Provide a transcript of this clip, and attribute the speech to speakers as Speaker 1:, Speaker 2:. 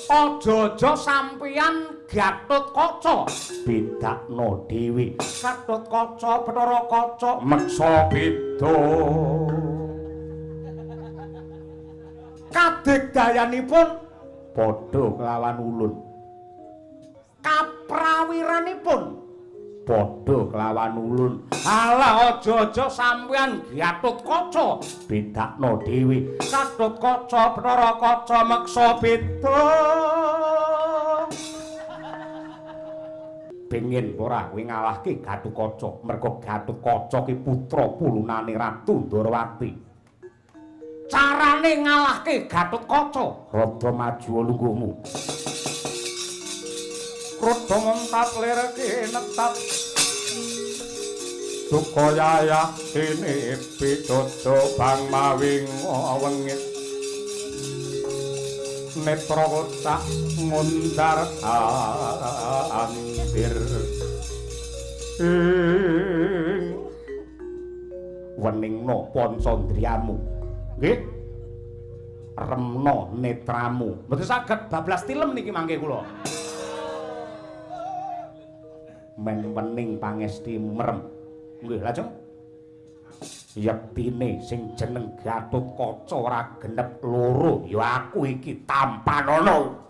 Speaker 1: Aja-aja sampeyan Gatotkaca bedakno dhewe. Gatotkaca Bathara Kaca meksa beda. Kadigdayanipun padha kelawan ulun. Kaprawiranipun padha kelawan ulun. Alah aja-aja sampeyan Gatotkaca bedakno dhewe. Gatotkaca Bathara Kaca meksa beda. Pengin ora kowe ngalahke Gatotkaca, merga Gatotkaca ki putra pulunane Ratu Ndorowati. Carane ngalahke Gatotkaca, rada maju lungguhmu. Rada mentat lir kinetap.
Speaker 2: Duka yayah dene pitutu bang mawi wengit. Netra kocak ngundar andir. Ing
Speaker 1: weningna pancandriyamu. Nggih. Remna netramu. Mboten saged bablas tilem niki mangke kula. Men wening pangestimu merem. Nggih, lajeng yektine sing jeneng Gatotkaca ora genep loro ya aku iki tampanana.